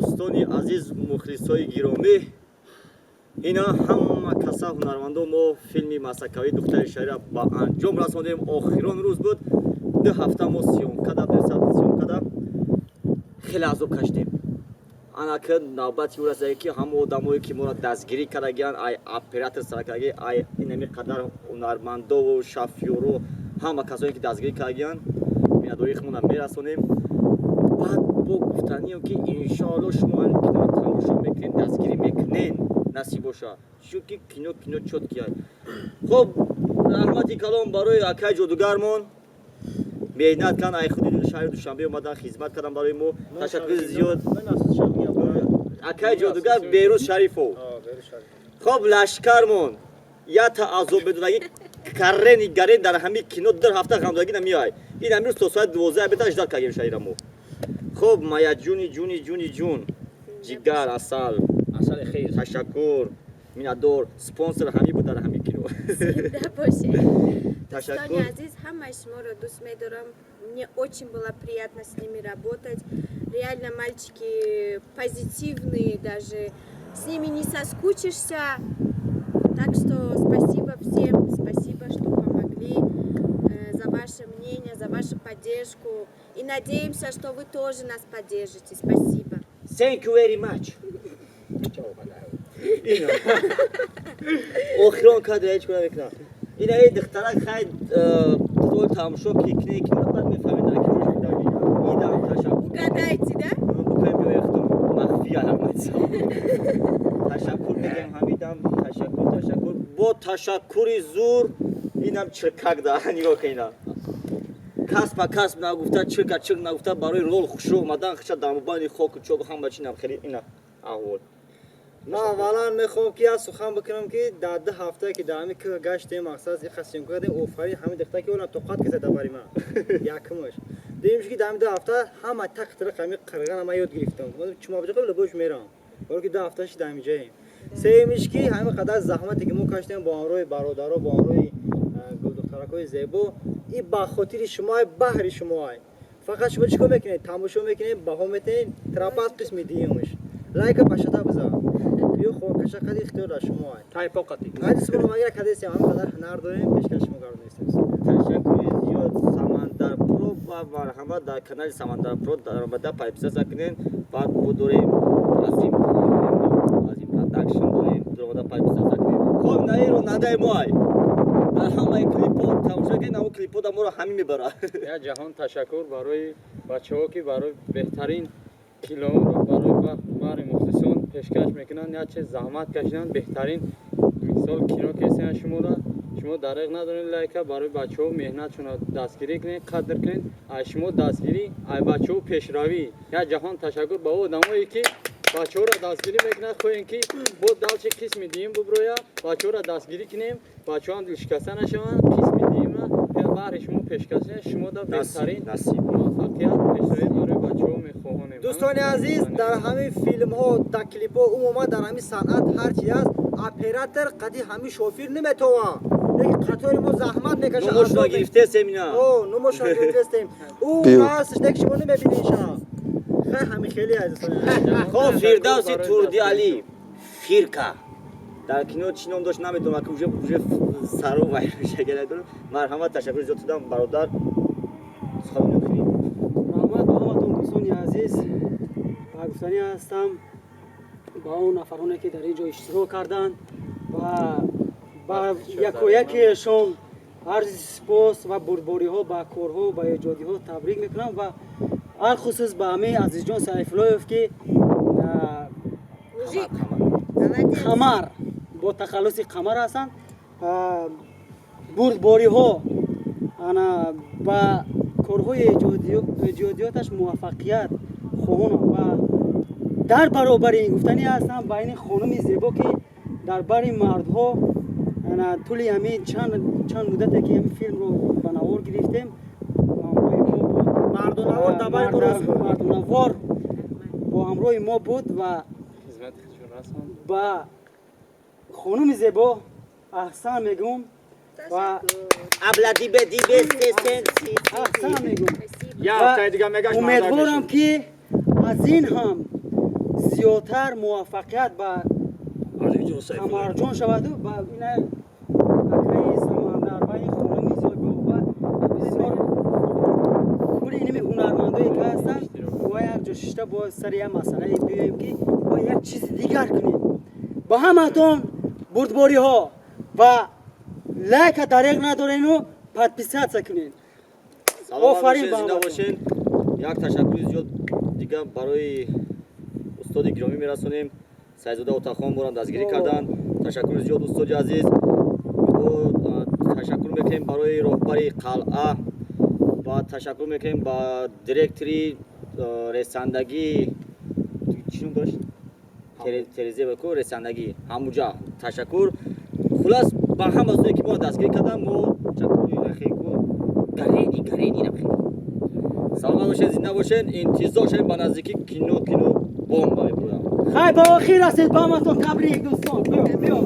Дӯстони азиз, мухлисои гиромӣ, ина ҳама каса, ҳунармандо, мо филми масакавии «Духтари шаҳрира» ба анҷом расондем. Охирон рӯз буд. 2 ҳафта мо съёмка да будем, сабти съёмка да хеле азоб кашидем. Анака навбати ӯ расида, ки ҳама одамое, ки моро дастгирӣ кардагиянд, ай оператор сара кардаги, ай инами қадар ҳунармандову шофёру ҳама касое, ки дастгирӣ кардагиянд, миннатдории худмонро мерасонем. Баъд бо гуфтанием, ки иншоалло шумо ан киноро тамошо мекунед, дастгирӣ мекунед, насиб боша, чунки кино чёткий. Хоб, раҳмати калом барои акай ҷодугармон, меҳнат кан, ай худи шаҳри Душанбе омадан, хизмат кардан барои мо. Ташаккури зиёд, акай ҷодугар Берӯз Шарифов. Хоб, лашкармон ята азоб медодаги, каррени гарен дар ҳамин кино 2 ҳафта ғамдагӣ намеояй. Ин амирӯз то соати 12 бета ждать кардем шаҳира мо. Хоб, маяҷуни ҷуни ҷуни ҷун, ҷигар, асал. Асали хез. Ташаккур, миннатдор. Спонсор ҳамин буд дар ҳамин кино. Зинда бошед. Ташаккур. Дӯстони азиз, ҳамаи шуморо дӯст медорам. Мне очень было приятно с ними работать. Реально мальчики позитивные, даже с ними не соскучишься. Так что спасибо всем, спасибо, что помогли, за ваше мнение, за вашу поддержку. И надеемся, что вы тоже нас поддержите. Спасибо. Thank you very much. Ина охирон кадр ҳеҷ кора мекунам. Ина эй духтарак, хай, тол тамошо ки кине кино, баъд мефаҳмед, дар ки ҷош медави. Идам ташаккур. Угадайте, да? Букаем, биёяхтам махфия ҳамаца. Ташаккур мегем ҳамидам, ташаккур, ташаккур, бо ташаккури зур. Инам чиркак да нигоҳ кун, ина касб ба касб нагуфта, чирка чирк нагуфта, барои рол хушрӯ омадан, хиша дар мобайни хоку чоку ҳама чи нам хеле ина аҳвол. Ман аввалан мехоҳам, ки як сухан бикунам, ки дар 2 ҳафтае, ки дар ҳамин кӯҳ гаштем, мақсад иқа съёмка кардем, офарин ҳамин духтар, ки олам тоқат киса дар бари ман. Якумаш. Дуюмш, ки дар ҳамин 2 ҳафта ҳама тақ тириқ ҳамин қирғана ман ёд гирифтам. Чумабҷоқа лабош мерам, баро ки 2 ҳафта ши дар ҳамин ҷоем. Сеюмиш, ки ҳамин қадар заҳмате, ки мо кашидем бо ҳамроҳи бародаро, бо ҳамроҳи гулдухтаракҳои зебо, и ба хотири шумоай, баҳри шумоай. Фақат шумо чӣ кор мекунед? Тамошо мекунед, баҳо метаҳед. Трапас қисми дуюмаш, лайка пашата бизан ё хоркаша қади, ихтиёр дар шумоай. Тайпоқати. Ҳадис магар кадесем, ҳамин қадар ҳунар дорем, пешкаш шумо гардонистем. Ташаккури зиёд, Самандар Про, ва марҳамат, дар канали Самандар Про даромада подписаться кунед. Баъд бо дорем Азим, Азим Продакшн дорем, даромада подписаться кунед. Хоб, наи ронандаи моай дар ҳамаи клипҳо тамошо кунед, ҳамон клипҳо дар моро ҳамин мебарад. Як ҷаҳон ташаккур барои бачаҳо, ки барои беҳтарин киноро барои баҳри мухлисон пешкаш мекунанд. Як чиз заҳмат кашиданд, беҳтарин мисол кино кесиянд шуморо. Шумо дариқ надоред, лайка барои бачаҳо меҳнатшонро дастгирӣ кунед, қадр кунед. Ай шумо дастгирӣ, ай бачаҳо пешравӣ. Як ҷаҳон ташаккур ба одамое, ки бачаҳоро дастгирӣ мекунад. Хоҳем, ки бо дальше қисми дуюм буброя, бачаҳоро дастгирӣ кунем, бачаҳоам дилшикаста нашаванд. Қисми дуюма баҳри шумо пешкаш, шумо да беҳтарин насиб. муваффақият, пешравӣ барои бачаҳо мехоҳонем. Дӯстони азиз, дар ҳамин филмҳо, дар клипҳо, умуман дар ҳамин санъат ҳар чи ҳаст, оператор қади ҳамин шофир наметавон, лекин қатори мо заҳмат мекашад. Нумошро гирифтесем ина. О, нумошро гирифтестем. Ӯ Биё. ҳастш, лекин шумо намебиниша. Хай, ҳамин хеле, азизони. Хоб, Фирдавси Турдиалӣ, Фирка, дар кино чӣ ном дошт, намедонам, ки уже сару вайшагела. Марҳамат, ташаккури зиёд тудам, бародар, сухани охирин. Раҳмат ба ҳаматон, дӯстони азиз. Ба гуфтанӣ ҳастам ба он нафароне, ки дар ин ҷо иштирок карданд, ва ба якоякешон арзи сипос ва бурдбориҳо ба корҳо, ба эҷодиҳо табрик мекунам ва алхусус ба ҳамин Азизҷон Сайфуллоев, ки Мужик. Молодец. Қамар, бо тахаллуси Қамар ҳастанд. Бурдбориҳо, ана ба корҳои эҷодиёташ муваффақият хоҳонам ва дар баробари ин гуфтанӣ ҳастам ба ини хонуми зебо, ки дар бари мардҳо, ана тӯли ҳамин чанд муддате, ки ҳамин филмро ба навор гирифтем, бо ҳамроҳи мо буд. Мардонавор дар бари мо рост буд. Мардонавор бо ҳамроҳи мо буд ва хизмати худшон расонд. Ба хонуми зебо аҳсан мегӯм ва Абла дибе дибе сесен. Аҳсан мегӯм. Спасибо. Як ҳафтаи дига мегашт. Умедворам, ки аз ин ҳам Зиёдтар муваффақият ба Алиҷон Сайфулло. Қамарҷон шаваду ба ина акаи Самандар ва ин хонуми зебо ва бисёр кули инами ҳунармандое ки ҳастанд, ва як ҷо шишта бо сари як масъалае биёем, ки ва як чизи дигар кунем. Ба ҳаматон бурдбориҳо ва лайка дареғ надорену подписаться кунед. Саломат Офарин бошед, ба зинда ҳаматон. бошед. Як ташаккури зиёд дига барои устоди гиромӣ мерасонем. Сайзода Отахон борам дастгирӣ карданд. Ташаккури зиёд, устоди азиз. Ташаккур мекунем барои роҳбари қалъа ва ташаккур мекунем ба директори ресандагӣ. Чӣ ном дошт? Терезе ку ресандагӣ ҳамуҷа ташаккур. Хулас, ба ҳама зое, ки моро дастгирӣ карданд, мо гарени гарени набхел. Саломат бошед, зинда бошед. Интизор шавед, ба наздикӣ кино бомба мебурам. Хай, ба охир расед. Ба ҳаматон табрик, дӯстон. Биё, биё.